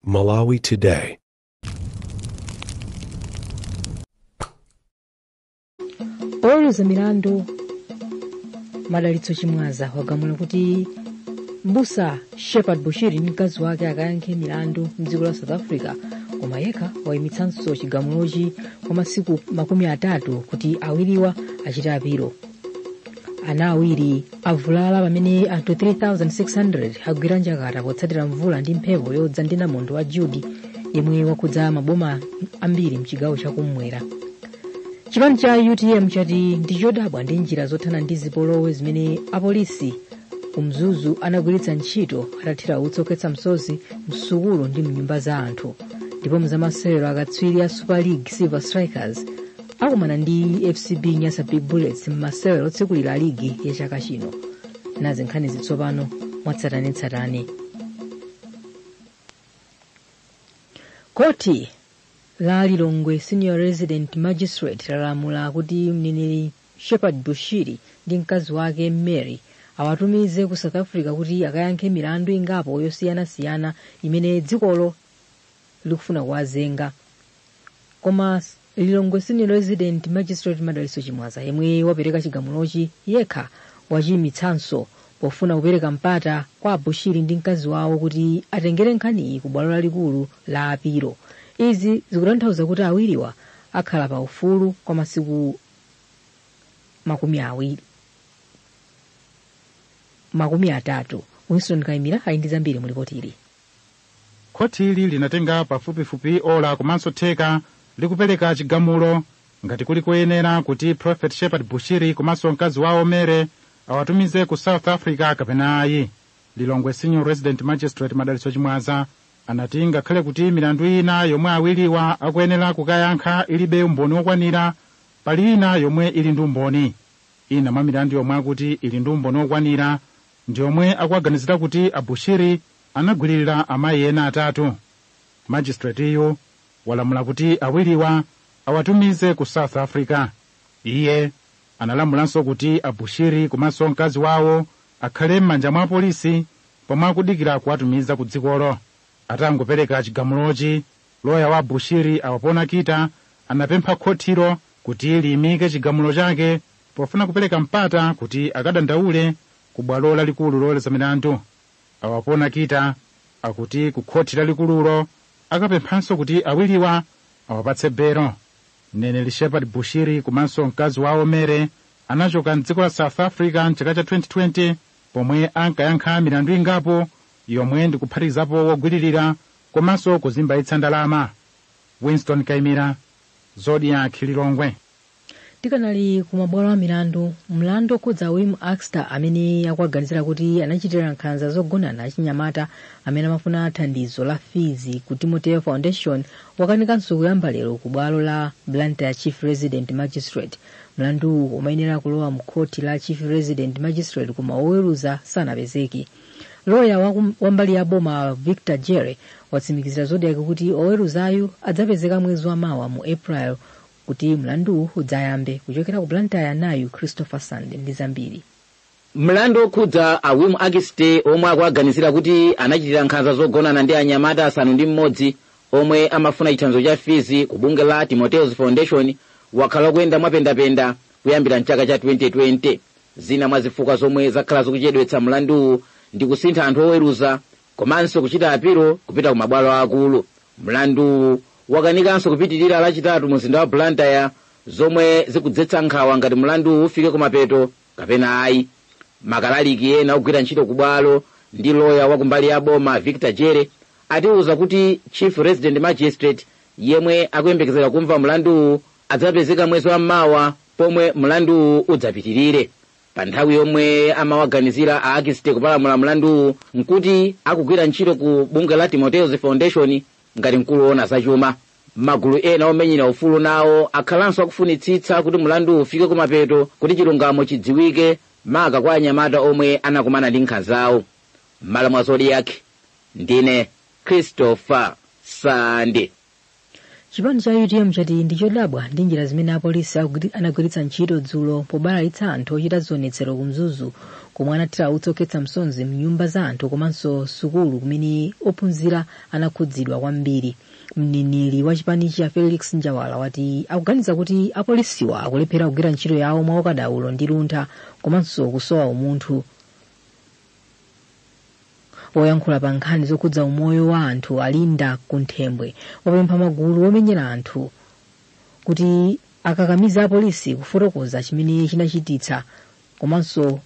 Malawi Today. Oweruza milandu Madalitso Chimwaza wagamula kuti mbusa Shepherd Bushiri ndi mkazi wake akayankhe milandu mdziko la South Africa, koma yekha wayimitsanso chigamulochi kwa masiku 30 kuti awiriwa achite apilo. Ana awiri avulala pamene anthu 3600 agwira njakata potsatira mvula ndi mphepo yodza ndi namondwe wa Jude yemwe wakhudza maboma ambiri mchigawo chakummwera. Chipani cha UTM chati ndi chodabwa ndi njira zothana ndi zipolowe zimene apolisi kumzuzu anagwiritsa ntchito atathira utsi okhetsa msozi msukulu ndi mnyumba za anthu. Ndipo mzamasewero, akatswiri a Super League Silver Strikers akumana ndi FCB Nyasa Big Bullets mmasewero otsekulira ligi ya chaka chino. Nazi nkhani zitsopano mwatsatanetsatane. Khoti la Lilongwe Senior Resident Magistrate lalamula kuti mneneri Shepherd Bushiri ndi mkazi wake Mary awatumize ku South Africa kuti akayankhe milandu ingapo yosiyanasiyana imene dzikolo likufuna kuwazenga. Koma Lilongwe Senior Resident Magistrate Madalitso Chimwaza, yemwe wapereka chigamulochi, yekha wachiyimitsanso pofuna kupereka mpata kwa Abushiri ndi mkazi wawo kuti atengere nkhaniyi ku bwalo lalikulu la apilo. Izi zikutanthauza kuti awiriwa akhala pa ufulu kwa masiku 20, 30. Winston Kaimira ali ndi zambiri mu ripoti ili. Khotili linatenga pafupifupi ola komanso theka likupereka chigamulo ngati kuli koyenera kuti Prophet Shepherd Bushiri komanso mkazi wawo Mary awatumize ku South Africa kapena ayi. Lilongwe Senior Resident Magistrate Madalitso Chimwaza anati ngakhale kuti milandu ina yomwe awiriwa akuyenera kukayankha ilibe umboni wokwanira, pali ina yomwe ili ndi umboni. Ina mwa milandu yomwe akuti ili ndi umboni wokwanira ndi yomwe akuwaganizira kuti Abushiri anagwiririra amayi ena atatu. Magistrate walamula kuti awiriwa awatumize ku South Africa. Iye analamulanso kuti Abushiri komanso mkazi wawo akhale m'manja mwa polisi pomwe akudikira kuwatumiza ku dzikolo. Atangopereka chigamulochi, loya wa Bushiri Awapona Kita anapempha khotilo kuti liyimike chigamulo chake pofuna kupereka mpata kuti akadandaule ku bwalo lalikulu loweruza milandu. Awapona Kita akuti ku khoti lalikululo akapemphanso kuti awiriwa awapatse belo. Mneneri Shepherd Bushiri komanso mkazi wawo Mary anachoka mdziko la South Africa mchaka cha 2020 pomwe ankayankha milandu ingapo yomwe ndikuphatikizapo wogwiririra komanso kuzimbayitsa ndalama. Winston Kaimira, Zodiak, Lilongwe. Tikanali ku mabwalo a milandu, mlandu okhudza Wim Akster amene akuwaganizira kuti anachitira nkhanza zogonana achinyamata amene amafuna thandizo la fees ku Timoteo Foundation wakanikanso kuyamba lero ku bwalo la Blantyre Chief Resident Magistrate. Mlanduwu umayenera kulowa mkhoti la Chief Resident Magistrate, koma oweruza sanapezeke. Loya wa mbali ya boma Victor Jere watsimikizira Zodiak kuti oweruzayu adzapezeka mwezi wa mawa mu April kuti mlanduwu udzayambe. Kuchokera ku Blantyre, nayu Christopher Sande ndi zambiri. Mlandu okhudza a Wim Akiste omwe akuwaganizira kuti anachitira nkhanza zogonana ndi anyamata 6 omwe amafuna chithandizo cha fees ku bungwe la Timoteos Foundation wakhala kuyenda mwapendapenda kuyambira mchaka cha 2020. Zina mwa zifukwa zomwe zakhala zikuchedwetsa mlanduwu ndi kusintha anthu oweruza komanso kuchita apilo kupita ku mabwalo akulu. Mlanduwu wakanikanso kupitirira Lachitatu mu mzinda wa Blantyre, zomwe zikudzetsa nkhawa ngati mlanduwu ufike kumapeto kapena ayi. Makalaliki ena ogwira ntchito ku bwalo ndi loya wakumbali ya boma Victor Jere atiwuza kuti Chief Resident Magistrate yemwe akuyembekezera kumva mlanduwu adzapezeka mwezi wa mmawa pomwe mlanduwu udzapitirire. Pa nthawi yomwe amawaganizira a Akiste kupalamula mlanduwu nkuti akugwira ntchito ku bungwe la Timoteos Foundation ngati mkulu woona zachuma. Magulu ena omenyera ufulu nawo akhalanso akufunitsitsa kuti mlanduwu ufike kumapeto kuti chilungamo chidziwike, maka kwa anyamata omwe anakumana ndi nkhanzawo. M'malo mwa Zodiak, ndine Christopher Sande. Chipani cha UTM chati ndi chodabwa ndi njira zimene apolisi anagwiritsa ntchito dzulo pobalalitsa anthu ochita zionetsero ku Mzuzu, komwe anathira utsi okhetsa msozi mnyumba za anthu komanso sukulu kumene ophunzira anakhudzidwa kwambiri. Mneneri wa chipanichi a Felix Njawala wati akuganiza kuti apolisiwa akulephera kugwira ntchito yawo mwa ukadaulo ndi luntha komanso kusowa umunthu. Woyankhula pa nkhani zokhudza umoyo wa anthu Alinda Kunthembwe wapempha magulu omenyera anthu kuti akakamize apolisi kufotokoza chimene chinachititsa komanso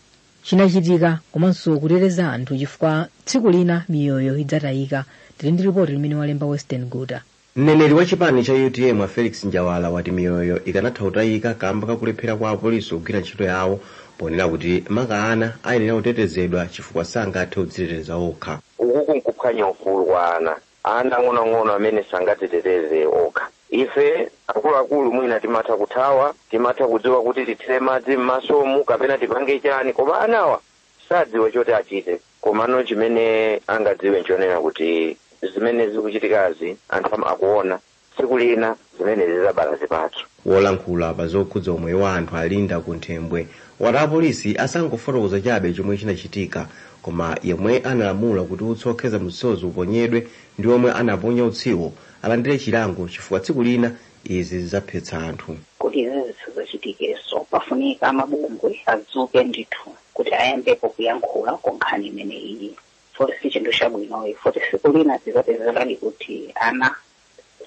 chinachitika komanso kuteteza anthu, chifukwa tsiku lina miyoyo idzatayika. Tili ndi ripoti limene walemba Western Guta. Mneneri wa chipani cha UTM a Felix Njawala wati miyoyo ikanatha kutayika kamba kakulephera kwa apolisi kugwira ntchito yawo, ponena kuti maka ana ayenera kutetezedwa chifukwa sangathe kudziteteza okha. Uku nkuphwanya ufulu kwa ana, ana ang'onoang'ono amene sangadziteteze okha. Ife akuluakulu mwina timatha kuthawa, timatha kudziwa kuti tithire madzi m'masomu kapena tipange chani, koma anawa sadziwa choti achite. Komano chimene angadziwe nchonena kuti zimene zikuchitikazi anthu akuona, tsiku lina zimene zizabala zipatso. Wolankhula pa zokhudza umoyo wa anthu Alinda Kunthembwe wati apolisi asangofotokoza chabe chomwe chinachitika, koma yemwe analamula kuti utsi okhetsa msozi uponyedwe ndi omwe anaponya utsiwo alandire chilango, chifukwa tsiku lina izi zidzaphetsa anthu. Kuti izi zisazachitikenso pafunika mabungwe adzuke ndithu kuti ayambepo kuyankhula ku nkhani imeneyi, foti si chinthu chabwinoyi, foti tsiku lina zidzapezekadi kuti ana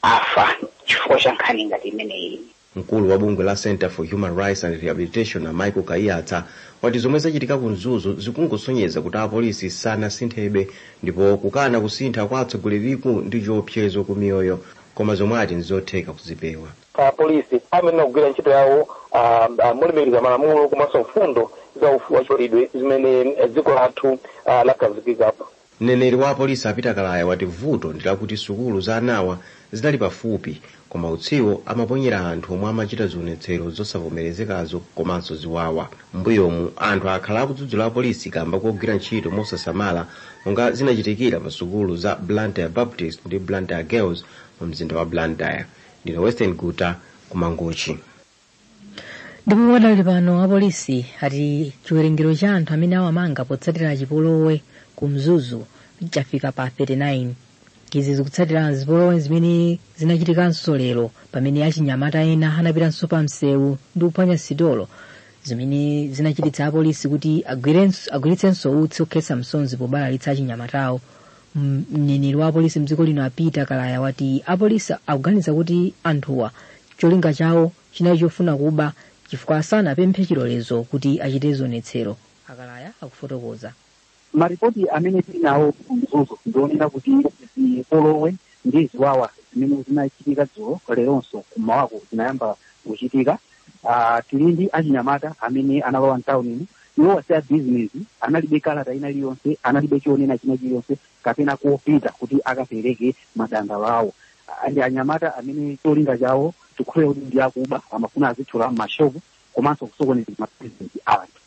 afa chifukwa cha nkhani ngati imeneyi. Mkulu wa bungwe la Center for Human Rights and Rehabilitation a Michael Kaiyatsa wati zomwe zachitika ku Mzuzu zikungosonyeza kuti apolisi sanasinthebe, ndipo kukana kusintha kwa atsogoleriku ndi chiopsezo ku miyoyo, koma zomwe ati nzotheka kuzipewa. Apolisi amene akugwira ntchito yawo molemekeza malamulo komanso mfundo za ufulu wachikhalidwe zimene dziko lathu lakhazikikapo. Mneneri wa apolisi a Peter Kalaya wati vuto ndi lakuti sukulu za anawa zinali pafupi, koma utsiwo amaponyera anthu omwe amachita zionetsero zosavomerezekazo komanso ziwawa. Mbuyomu anthu akhala akudzudzula apolisi kamba kogwira ntchito mosasamala, monga zinachitikira pa sukulu za Blantyre Baptist ndi Blantyre Girls mu mzinda wa Blantyre. Ndine Western Guta, kumangochi. Ndipo padali pano apolisi ati chiwerengero cha anthu amene awamanga potsatira chipolowe ku Mzuzu chafika pa 39. Izi zikutsatira zipolowe zimene zinachitikanso lero, pamene achinyamata ena anapitanso pa msewu ndi kuphwanya sitolo, zimene zinachititsa apolisi kuti agwiritsenso utsi okhetsa msozi pobalalitsa achinyamatawo. Mneneri wa apolisi mdziko lino a Peter Kalaya wati apolisi akuganiza kuti anthuwa cholinga chawo chinali chofuna kuba, chifukwa sanapemphe chilolezo kuti achite zionetsero. Akalaya akufotokoza. Maripoti amene tinawo kumzuzu ndionera kuti zipolowe ndi ziwawa zimene zinachitika dzulo, leronso kumawako zinayamba kuchitika. Tili ndi achinyamata amene analowa mtaunimo. Iwo wasiya bizinesi, analibe kalata ina iliyonse, analibe chionena china chiliyonse kapena kopita kuti akapereke madandaulo awo. Ndi anyamata amene cholinga chawo tikhulupirira kuti ndi akuba, amafuna azithyola m'mashopu komanso kusokoneza mabizinesi anthu.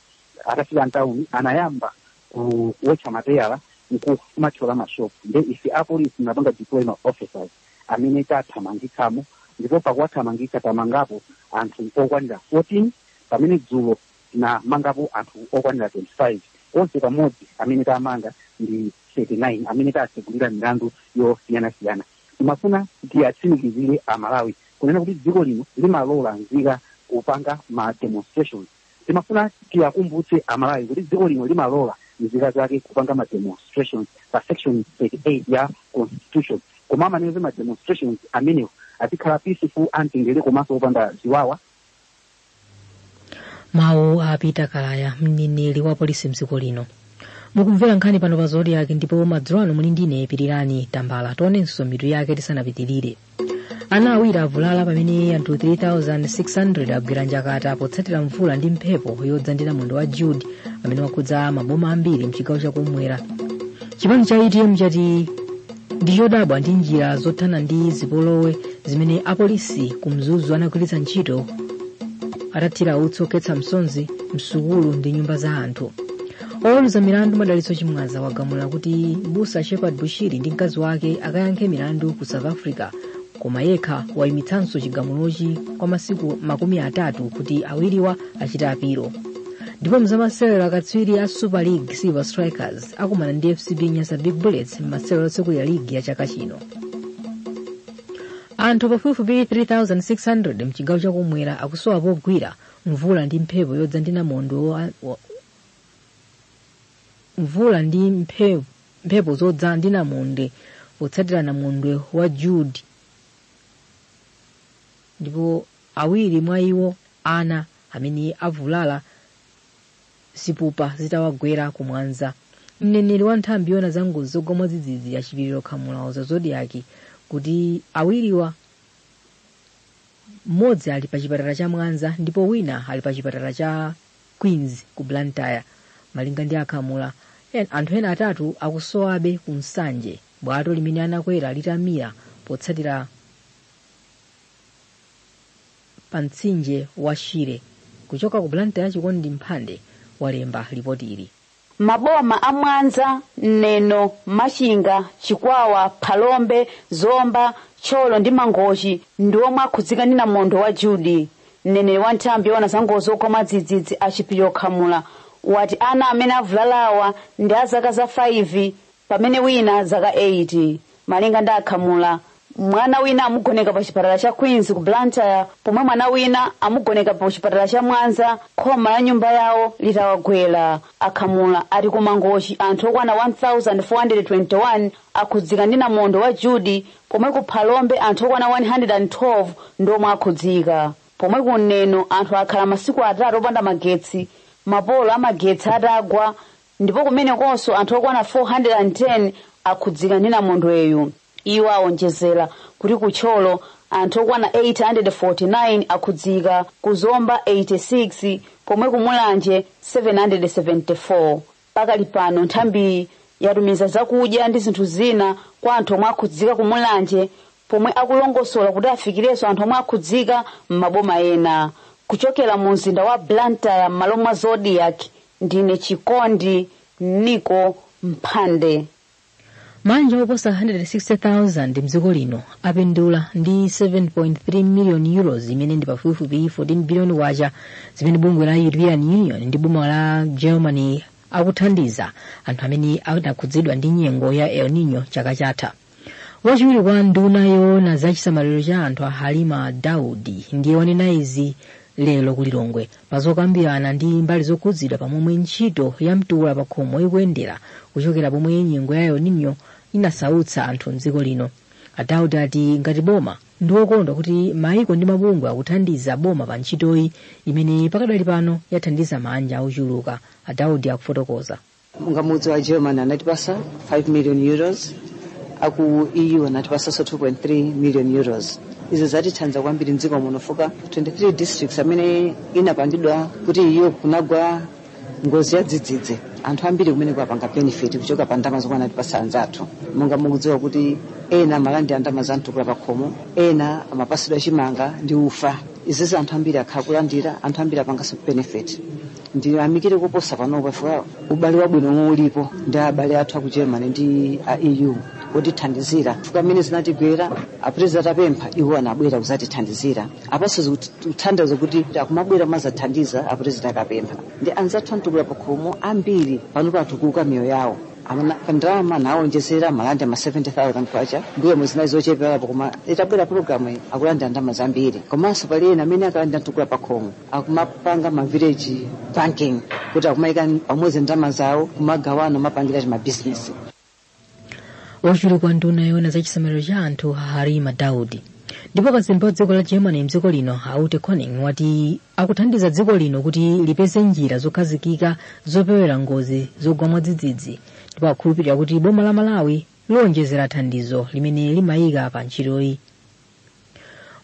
Atafika mtawuni anayamba kuwotcha mateyala nkumathyola mashopu. Nde ife apolisi tinapanga deploy ma officers amene tathamangitsamo, ndipo pakuwathamangitsa tamangapo anthu okwanira 14, pamene dzulo tinamangapo anthu okwanira 25. Onse pamodzi amene tamanga ndi 39 amene tatsegulira milandu yosiyanasiyana. Timafuna tiyatsimikizire Amalawi kunena kuti dziko lino limalola nzika kupanga ma demonstrations. Timafuna tiyakumbutse Amalawi kuti dziko lino limalola nzika zake kupanga ma demonstrations pa section 38 ya constitution, koma amanena ma demonstrations amenewo azikhala peaceful, amtendere komanso opanda ziwawa. Mawu a Peter Kalaya, mneneri wa polisi mdziko lino. Mukumvera nkhani pano pa Zodiak, ndipo madzulo ano muli ndine Pirirani Tambala. Tionenso mitu yake tisanapitirire. Ana awiri avulala pamene anthu 3600 agwira njakata potsatira mvula ndi mphepo yodza ndi namondwe wa Jude amene wakhudza maboma ambiri mchigawo chakumwera. Chipani cha UTM chati ndi chodabwa ndi njira zothana ndi zipolowe zimene apolisi ku Mzuzu anagwiritsa ntchito atathira utsi okhetsa msozi msukulu ndi nyumba za anthu. Oweruza milandu Madalitso Chimwaza wagamula kuti mbusa Shepherd Bushiri ndi mkazi wake akayankhe milandu ku South Africa. Koma yekha wayimitsanso chigamulochi kwa masiku 30 kuti awiriwa achite apilo. Ndipo mzamasewero, akatswiri a Super League Silver Strikers akumana ndi FCB Nyasa Big Bullets m'masewero otsekulira ligi ya chaka chino. Anthu pafupifupi 3600 mchigawo chakumwera akusowa pogwira mvula ndi mphepo yodza ndi namondwe mvula ndi mphepo zodza ndi namondwe potsatira namondwe wa Jude, ndipo awiri mwa iwo ana amene avulala zipupa zitawagwera kumwanza. Mneneri wa nthambi yona za ngozi zogwa mwadzidzidzi ya Chipiriro Khamula za Zodiak kuti awiriwa, mmodzi ali pa chipatala cha Mwanza ndipo wina ali pa chipatala cha Queens ku Blantyre. Malinga ndi Akhamula, anthu ena atatu akusowabe ku Nsanje bwato limene anakwera litamira potsatira pa mtsinje wa Shire. Kuchoka ku Blantyre, Chikondi Mphande walemba ripoti ili. Maboma a Mwanza, Neno, Machinga, Chikwawa, Phalombe, Zomba, Thyolo ndi Mangochi ndi omwe akhudzika ndi namondwe wa Jude. Mneneri wa nthambi yoona za ngozi zogwa mwadzidzidzi a Chipiriro Khamula wati ana amene avulalawa ndi a zaka za 5 pamene wina zaka 8. Malinga ndi Akhamula, mwana wina amugoneka pa chipatala cha Queens ku Blantyre, pomwe mwana wina amugoneka pa chipatala cha Mwanza khoma la nyumba yawo litawagwera. Akhamula ati ku Mangochi anthu okwana 1421 akhudzika ndi namondwe wa Jude, pomwe ku Phalombe anthu okwana 112 ndi omwe akhudzika, pomwe ku Neno anthu akhala masiku 3 opanda magetsi mapolo amagetsi atagwa, ndipo kumenekonso anthu okwana 410 akhudzika ndi namondweyu. Iwo awonjezera kuti ku Thyolo anthu okwana 849 akhudzika, ku Zomba 86, pomwe ku Mulanje 774. Pakali pano nthambi yatumiza zakudya ndi zinthu zina kwa anthu omwe akhudzika ku Mulanje, pomwe akulongosola kuti afikirenso anthu omwe akhudzika m'maboma ena. Kuchokera mu mzinda wa Blantyre, m'malo mwa Zodiak, ndine Chikondi Niko Mphande. Manja oposa 160,000 mdziko lino apindula ndi 7.3 million euros, imene ndi pafupifupi 14 billion kwacha, zimene bungwe la European Union ndi boma la Germany akuthandiza anthu amene anakhudzidwa ndi nyengo ya El Nino chaka chatha. Wachiwiri kwa nduna yoona za chisamaliro cha anthu a Halima Daudi ndiye wanena izi lero ku Lilongwe pazokambirana ndi mbali zokhudzidwa pamomwe ntchito ya mtukula pakhomo ikuyendera kuchokera pomwe nyengo ya El Nino inasautsa anthu mdziko lino. Adaudi ati ngati boma ndi wokondwa kuti maiko ndi mabungwe akuthandiza boma pa ntchitoyi imene pakadali pano yathandiza manja ochuluka. Adaudi akufotokoza. Monga mudzi wa Germany anatipasa 5 million euros, aku EU anatipasanso 2.3 million euros. Izi zatithandiza kwambiri mdziko muno fuka 23 districts amene inapangidwa kuti iyo kunagwa ngozi ya dzidzidzi, anthu ambiri kumene kuapanga benefit kuchoka pa ndalama zomwe anatipasa anzathu. Monga mukudziwa kuti ena amalandira ndalama za mtukula pakhomo, ena amapasidwa chimanga ndi ufa. Izizi anthu ambiri akhala kulandira, anthu ambiri apanganso benefit. Ndiyamikire kuposa panopo chifukwa ubale wabwino omwe ulipo ndi abale athu aku Germany ndi a EU otithandizira, chifukwa amene zinatigwera apurezidenti atapempha, iwo anabwera kuzatithandizira. Apanso zikuthandiza kuti akumabwera kumazathandiza apurezidenti akapempha. Ndi anzathu amtukula pakhomo ambiri panopo atukuka miyoyo yawo. Ndalama nawonjezera, amalandira ma 70,000 kwacha, mbuyo muzinayi zocheperapo, koma itabwera program iyi akulandira ndalama zambiri. Komanso pali ena amene akalandira mtukula pakhomo akumapanga ma village banking, kuti akumayika pamodzi ndalama zawo, kumagawana, kumapangira timabizinesi. Wachiwiri kwa nduna yoona za chisamaliro cha anthu Halima Daudi. Ndipo kazembe wa dziko la Germany mdziko lino Ute Koning wati akuthandiza dziko lino kuti lipeze njira zokhazikika zopewera ngozi zogwa mwadzidzidzi, ndipo akhulupirira kuti boma la Malawi lonjezera thandizo limene limayika pa ntchitoyi.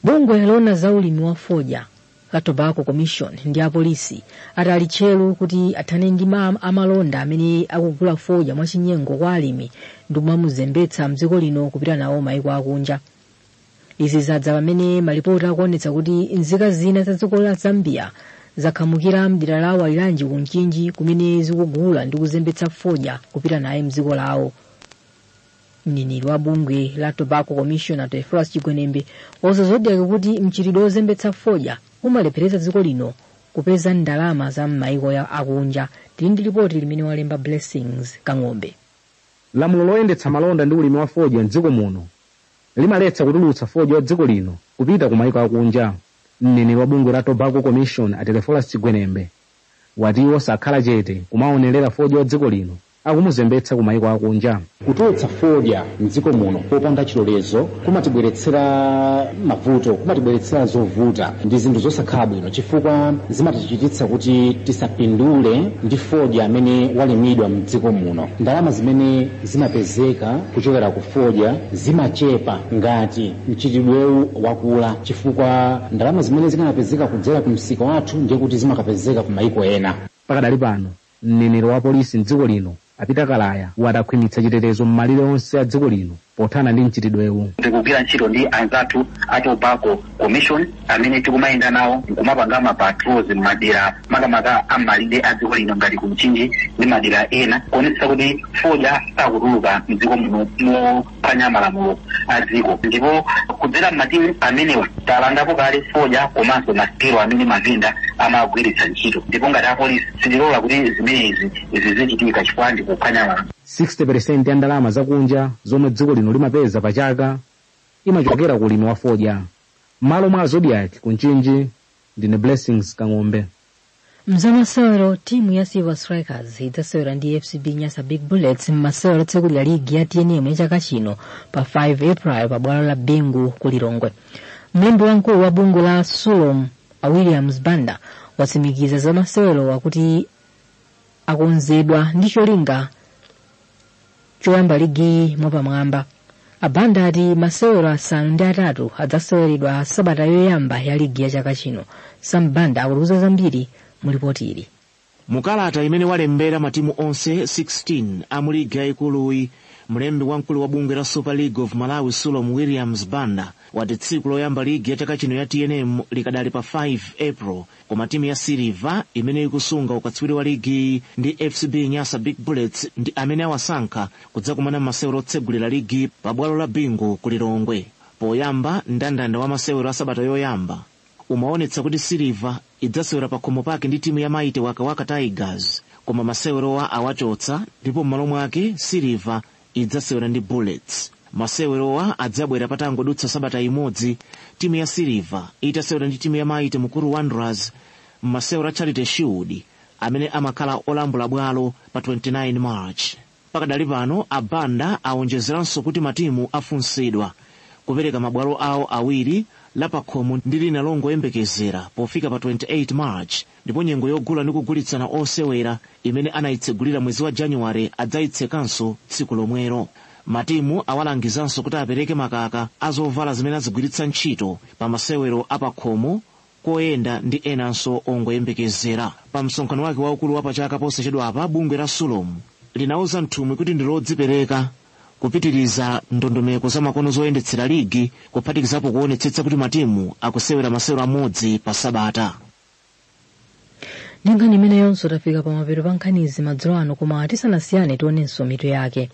Bungwe loona za ulimi wa fodya la Tobacco Commission ndi apolisi atali tcheru kuti athane ndi amalonda amene akugula fodya mwachinyengo kwa alimi ndi kumamuzembetsa mdziko lino kupita nawo maiko akunja. Izi zadza pamene malipoti akuonetsa kuti nzika zina za dziko la Zambia zakhamukira mdera la Walilanji ku Mchinji, kumene zikugula ndi kuzembetsa fodya kupita naye mdziko lawo. Mneneri wa bungwe la Tobacco Commission, Theophilus Chigwenembe, wauza Zodiak kuti mchitidwe wozembetsa fodya umalepheretsa dziko lino kupeza ndalama za m'maiko akunja. Tili ndi lipoti limene walemba Blessings Kang'ombe. Lamulo loyendetsa malonda ndi ulimi wa fodya mdziko muno limaletsa kutulutsa fodya wa dziko lino kupita ku maiko akunja. Mneneri wa bungwe la Tobacco Commission, Theophilus Chigwenembe, wati iwo sakhala chete kumaonerera fodya wa dziko lino akumuzembetsa ku maiko akunja. Kutulutsa fodya mdziko muno popanda chilolezo kumatibweretsera mavuto, kumatibweretsera zovuta ndi zinthu zosakhala bwino, chifukwa zimatichititsa kuti tisapindule ndi fodya amene walimidwa mdziko muno. Ndalama zimene zimapezeka kuchokera ku fodya zimachepa ngati mchitidwewu wakula, chifukwa ndalama zimene zikanapezeka kudzera ku msika wathu ndiye kuti zimakapezeka ku maiko ena. Pakadali pano, mneneri wa polisi mdziko lino, Apita Kalaya, wadakhwimitsa chitetezo m'malire onse a dziko lino pothana ndi mchitidwewu. Tikugwira ntchito ndi anzathu a Tobacco Commission amene tikumayenda nawo nkumapanga ma patrols m'madera, makamaka am'malire a dziko lino ngati ku Mchinji ndi madera ena, kuonetsetsa kuti fodya sakutuluka mdziko muno mophwanya malamulo a dziko. Ndipo kudzera m'matimu amenewa talandapo kale fodya komanso masikelo amene mavenda amagwiritsa ntchito, ndipo ngati apolisi sitilola kuti zimenezi zizichitika chifukwa ndi kuphwanya malamulo. 60% ya ndalama zakunja zomwe dziko lino limapeza pa chaka imachokera ku ulimi wa fodya. M'malo mwa Zodiak ku Mchinji, ndine Blessings Kang'ombe. Mzamasewero, timu ya Silver Strikers idzasewera ndi FCB Nyasa Big Bullets mmasewero otsekulira ligi ya TNM ya chaka chino pa 5 April pa bwalo la Bingu ku Lilongwe. Mlembi wamkulu wa bungwe la Sulom, a Williams Banda, watsimikiza za masewero akuti akonzedwa ndi cholinga choyamba ligi mwapamwamba. Abanda ati masewero 8 adzaseweredwa sabata yoyamba ya ligi ya chaka chino. Sam Banda akutiuza zambiri mu lipoti ili. Mukalata imene walembera matimu onse 16 a mu ligi yayikuluyi, mlembi wamkulu wa bungwe la Super League of Malawi, Sulom, Williams Banda, wati tsiku loyamba ligi ya chaka chino ya TNM likadali pa 5 April, koma timu ya Silver imene ikusunga ukatswiri wa ligi ndi FCB Nyasa Big Bullets ndi amene awasankha kudzakumana m'masewero otsegulira ligi pa bwalo la Bingu ku Lilongwe. Poyamba, mndandanda wa masewero a sabata yoyamba umaonetsa kuti Silver idzasewera pa khomo pake ndi timu ya Mighty Wakawaka Tigers, koma masewerowa awachotsa ndipo m'malo mwake Silver idzasewera ndi Bullets. Masewerowa adzabwera patangodutsa sabata imodzi timu ya Silver itasewera ndi timu ya Mighty Mukuru Wanderers m'masewero a Charity Shield amene amakhala olambula bwalo pa 29 March. Pakadali pano, Abanda awonjezeranso kuti matimu afunsidwa kupereka mabwalo awo awiri, la pakhomo ndi lina longoyembekezera, pofika pa 28 March, ndipo nyengo yogula ndi kugulitsana osewera imene anayitsegulira mwezi wa Januware adzayitsekanso tsiku lomwelo. Matimu awalangizanso kuti apereke makaka azovala zimene azigwiritsa ntchito pa masewero apakhomo, koyenda ndi enanso ongoyembekezera. Pa msonkhano wake waukulu wa pachaka posachedwapa, bungwe la Sulom linauza nthumwi kuti ndi lodzipereka kupitiriza ndondomeko zamakono zoyendetsera ligi, kuphatikizapo kuonetsetsa kuti matimu akusewera masewero amodzi pa sabata. Ndi nkhani imeneyonso tafika pamapeto pa nkhanizi madzulo ano, koma tisanasiyane tionenso mitu yake.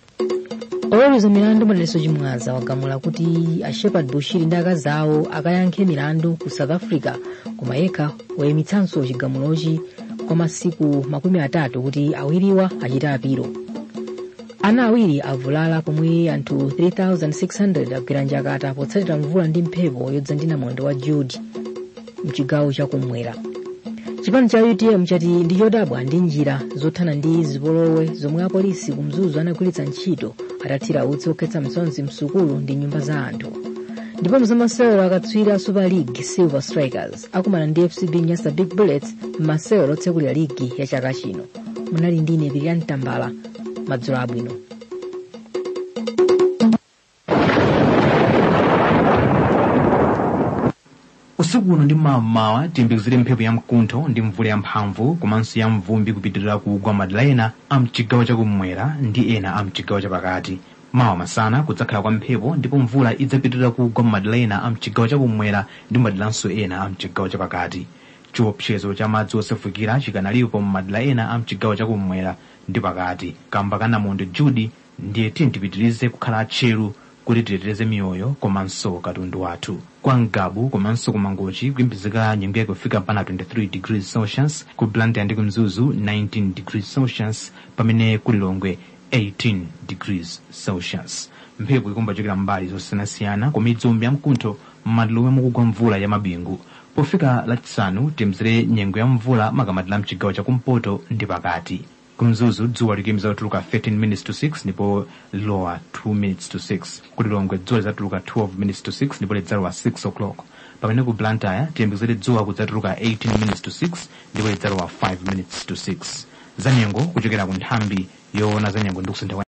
Oweruza milandu Madalitso Chimwaza wagamula kuti a Shepherd Bushiri ndi akazi awo akayankhe milandu ku South Africa, koma yekha wayimitsanso chigamulochi kwa masiku 30 kuti awiriwa achite apilo. Ana awiri avulala pomwe anthu 3600 agwira njakata potsatira mvula ndi mphepo yodza ndi namondwe wa Jude mchigawo chakumwera. Chipani cha UTM chati ndi chodabwa ndi njira zothana ndi zipolowe zomwe apolisi ku Mzuzu anagwiritsa ntchito atathira utsi okhetsa msozi msukulu ndi nyumba za anthu. Ndipo mzamasewero, akatswiri a Super League Silver Strikers akumana ndi FCB Nyasa Big Bullets m'masewero otsekulira ligi ya chaka chino. Munali ndine Pilian Tambala, madzulo abwino. Usiku uno ndi mmamawa tiyembekezere mphepo ya mkuntho ndi mvula yamphamvu komanso ya mvumbi kupitirira kugwa madera ena a mchigawo chakummwera ndi ena a mchigawo chapakati. Mawa masana kudzakhala kwa mphepo ndipo mvula idzapitirira kugwa madera ena a mchigawo chakummwera ndi maderanso ena a mchigawo chapakati. Chiopsezo cha madzi osefukira chikanalipo m'madera ena a mchigawo chakummwera ndi pakati kamba ka namondwe Judy. Ndiye tiyeni tipitirize kukhala atcheru kuti titeteze miyoyo komanso katundu wathu. Kwa Ngabu komanso ku Mangochi kuyembekezeka nyengo kufika pana 23 degrees Celsius, ku Blantyre ndi ku Mzuzu 19 degrees Celsius, pamene ku Lilongwe 18 degrees Celsius. Mphepo ikuomba kuchokera mbali zosiyanasiyana, koma idzombe yamkuntho m'madera omwe mukugwa mvula ya mabingu. Pofika Lachisanu tiyembekezere nyengo ya mvula makamaka mchigawo chakumpoto ndi pakati. Kumzuzu dzuwa likuyembekeza kutuluka 13 minutes to 6 ndipo lilowa 2 minutes to 6. Ku Lilongwe dzuwa lidzatuluka 12 minutes to 6 ndipo lidzalowa 6 o'clock, pamene ku Blantyre tiyembekezere dzuwa kudzatuluka 18 minutes to 6 ndipo lidzalowa 5 minutes to 6. Zanyengo kuchokera ku nthambi yoona zanyengo ndi kusintha kwa